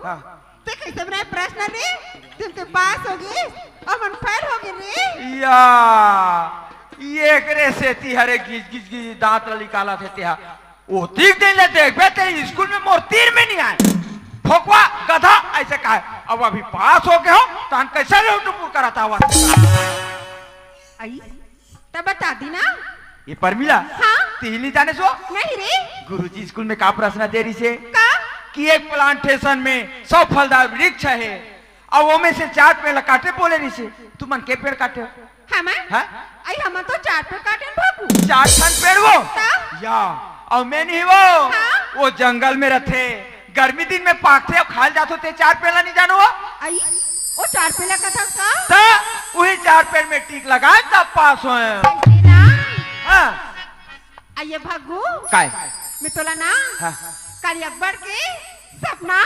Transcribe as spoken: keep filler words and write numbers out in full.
हाँ। ते कैसे बनाए प्रश्न रे? तुम तो पास हो गए और मन फेल हो गए रे। या, ये एकरे सेती हरे गिज गिज गिज दांत ल निकालत हे तेहा। ओतिक दिन ले देखबे ते स्कूल में मोर तीर में नहीं आए। फोकवा गधा ऐसे कहे। अब अभी पास हो गए हो, तहन कैसे रे टुपुर करत हवस? आई, त बता दी ना। ये परमिला, हाँ? तिही नी जाने सो? नहीं रे। गुरुजी स्कूल में का प्रश्न दे रही से? का? कि एक प्लांटेशन में सौ फलदार वृक्ष है, अउ ओमे से चार पेड़ ला काटे बोले रही से। तुमन के पेड़ काटे हो? हमन? हाँ? आई, हमन तो चार पेड़ काटे न बाबू। चार ठन पेड़ वो? ता? या, अउ मैं नहीं वो। हाँ? वो जंगल में रहथे, गर्मी दिन में पाकथे अउ खाल जात होते चार पेड़ ला नहीं जानो वो? आई, वो चार पेड़ ला कथस का? ता, वही चार पेड़ में टीक लगाए तब पास होए। ऐसे ना। हाँ। आइए भग्गू। काय? मैं तोला ना हाँ। काली अब्बड़ के सपना